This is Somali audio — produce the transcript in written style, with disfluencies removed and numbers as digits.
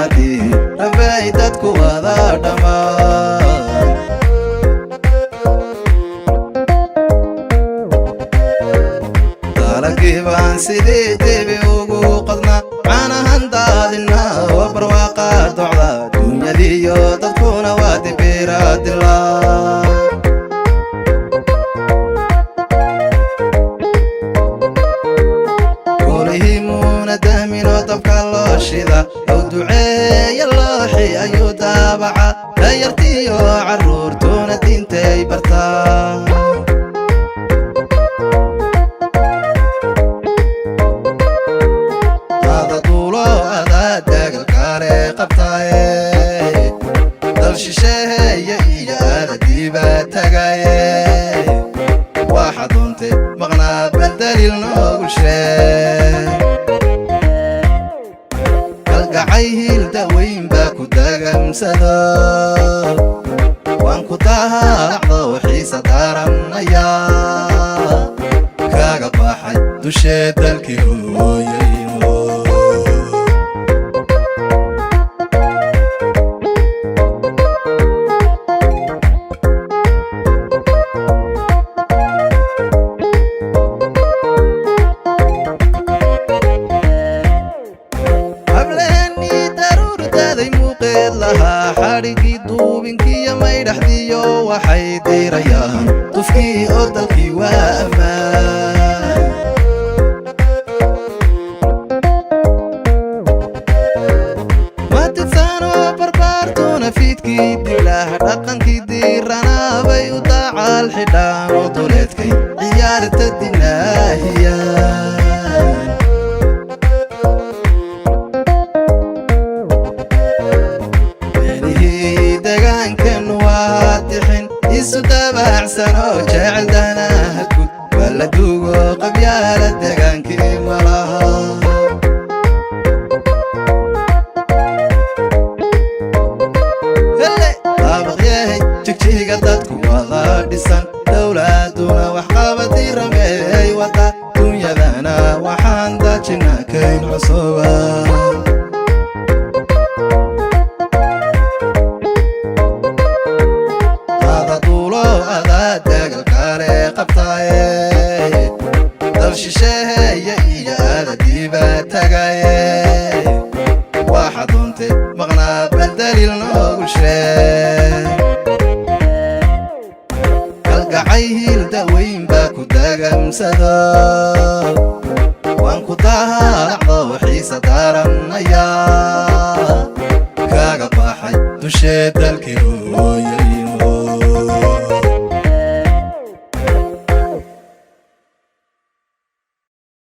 Muunadii rabay dadku wada dhammaan. Dalagii baan sidii dibi ugu qodnaa, caanahan daadinaa oo barwaaqa docda, dunyadiiyo dadkuna waa dibiradilaa. Golihii muuna dahminoo dabka loo shida, ow duceeya looxi ayuu daabaca, dayartiyo carruurtuna diintay bartaa. Ada duulo adaa daagalkaale qabtaaye, dal shisheeye iyo aadadiiba tagaye, waxa doontay maqnaa bal daliil noogu sheeg. Kalgacay hiil daweyn baa ku dagamsado, waan ku daalacdo xiisa daaranaya, kaaga baxay dushee dalkii hooyaymo. Hableenii daruurdaaday muuqeed lahaa, xadhigii duubinkiiyo maydhaxdiyo waxay diirayaan dufkii oo dalkii waa ammaan. Matidsaanoo barbaartuna fiidkii diglaha, dhaqankii diiranaabay u daacaal xidhaan oo duleedkay ciyaarta dinaahiyaan. Beenihii degaankan waa dixin isu dabacsan oo jecel danaha gud, waa la duugo qabyaala degaankii malaha. Daabaqyahay jigjiga dadku wada dhisan, dowladuna waxqabadii rameey wada, dunyadana waxaan dajina kayn cusuba. Ada duulo adaa daagalkaale qabtaaye, dal shisheeye iyo aadadiiba tagaye, waxa doontay maqnaa bal daliil noogu sheeg. Kalgacay hiil daweyn baa ku dagamsado, waan ku daalacdo xiisa daaranaya, kaaga baxay dushee dalkii.